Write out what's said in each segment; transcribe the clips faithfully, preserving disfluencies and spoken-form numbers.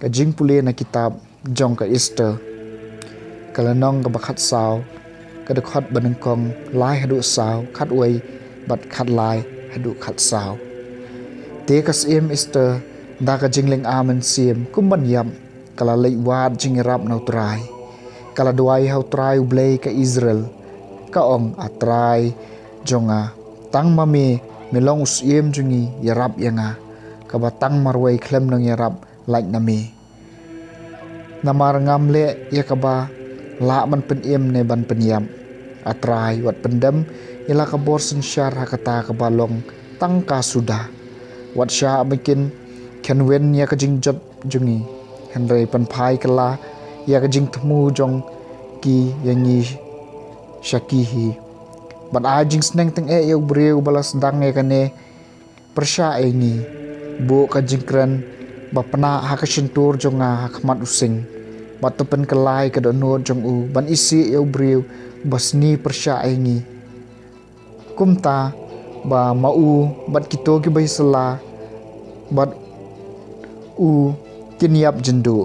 Ka jingpule na kitab jong ka Esther, ka lynnong kaba khatsaw, ka dkhot banyngkong lai haduh saw, khatwei bad khatlai haduh khatsaw. Te ka Syiem Esther, da ka jinglynga mynsiem kum ban ïap, ka la leit wad jingïarap na U Trai. Ka la duwai ha U Trai U Blei ka Israel, ka ong: A Trai jong nga, tang ma me, me long u Syiem jong ngi, ïarap ïa nga. Kaba tang marwei khlem nongïarap lait na me. Namar ngam leh ïa kaba lah ban pynim ne ban pynïap. A Trai, wat pyndem ïa la ka bor synshar ha kata kaba long tang ka suda. Wat shah ban kin kynwin ïa ka jingjop jong ngi, hynrei pynphai kylla ïa ka jingthmu jong ki ïa ngi sha ki hi. Bad ai jingsneng tyngeh ïa u briew ba la sdang ïa kane pyrshah ïa ngi. Buh ka jingkren ba pnah ha ka shyntur jong nga ha khmat u sing, bad to pynkylla ïa ka dohnud jong u ban isih ïa u briew ba sni pyrshah ïa ngi. Kumta ba ma u bad kito kiba ïasylla bad u kin ïap jynduh.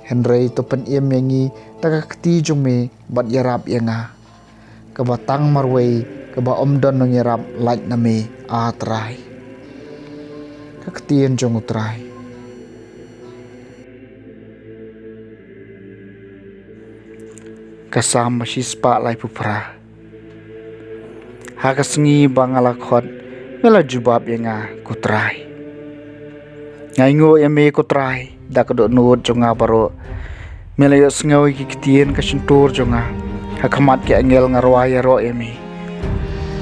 Hynrei to pynim ïa ngi da ka kti jong me bad ïarap ïa nga. Kaba tang marwei kaba ym don nongïarap lait na me, A Trai. Ka ktien jong U Trai. Ka Salm ba shispah laiphew phra. Ha ka sngi ba nga la khot, me la jubab ïa nga, ko Trai. Nga ainguh ïa me, ko Trai, da ka dohnud jong nga baroh. Me la ïohsngew ïa ki ktien ka shyntur jong nga ha khmat ki angel. Nga rwai ïaroh ïa me.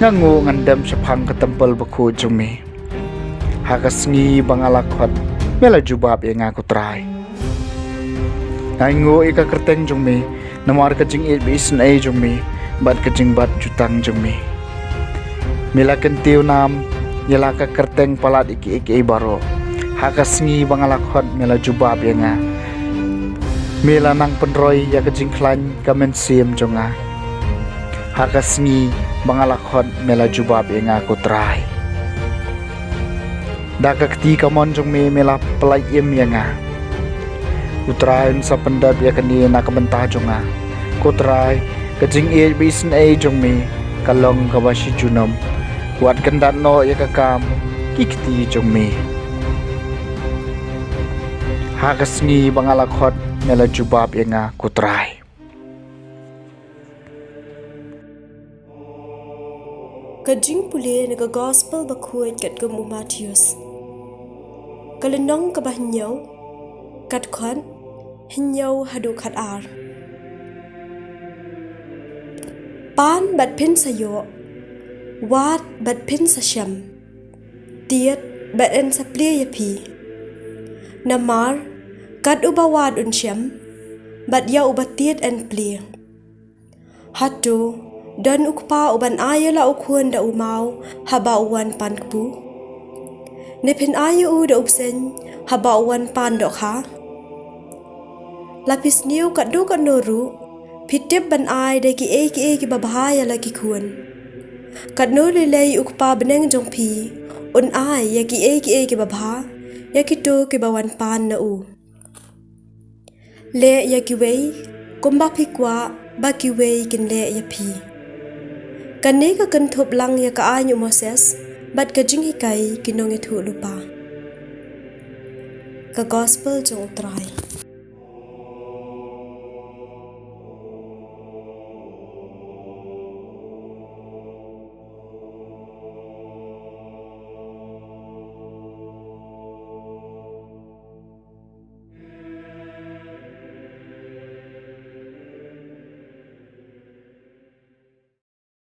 Nga nguh ngan dem shaphang ka templ bakhuid jong me. Ha ka sngi ba nga la khot, me la jubab ïa nga, ko Trai. Nga ainguh ïa ka kyrteng jong me, namar ka jingïeit ba isynei jong me bad ka jingbat jutang jong me. Me la kyntiew nam ïa la ka kyrteng palat ïa kiei kiei baroh. Ha ka sngi ba nga la khot, me la jubab ïa nga. Me la nang pynroi ïa ka jingkhlaiñ ka mynsiem jong nga. Ha ka sngi ba nga la khot, me la jubab ïa nga, ko Trai. Da ka kti kamon jong me, me la pyllait im ïa nga. U Trai un sa pyndep ïa kane na ka bynta jong nga. Ko Trai, ka jingïeit ba isynei jong me ka long kaba shi junom. Wat kyndat noh ïa ka kam ki kti jong me. Ha ka sngi ba nga la khot, me la jubab ïa nga, ko Trai. Ka jingpule na ka Gospel bakhuid katkum u Mathaios. Ka lynnong kaba hynñiew, ka dkhot hynñiew haduh khatar. Pan bad phin sa ïoh, wad bad phin sa shem, tied bad yn sa plie ïa phi. Namar kat uba wad un shem, bad ïa uba tied yn plie. Hato don u kpa uban ai ïa la u khun da u maw haba u wan pan kpu? Ne phin ai ïa u da u bseiñ haba u wan pan dohkha? La phi sniew katno katno ruh, phi tip ban ai da kiei kiei kiba bha ïa la ki khun. Katno lei lei u Kpa bneng jong phi un ai ïa kiei kiei kiba bha ïa kito kiba wan pan na u. Leh ïa kiwei kumba phi kwah ba kiwei kin leh ïa phi. Kane ka kynthup lang ïa ka aiñ u Moses bad ka jinghikai ki nongïathuhlypa. Ka Gospel jong U Trai.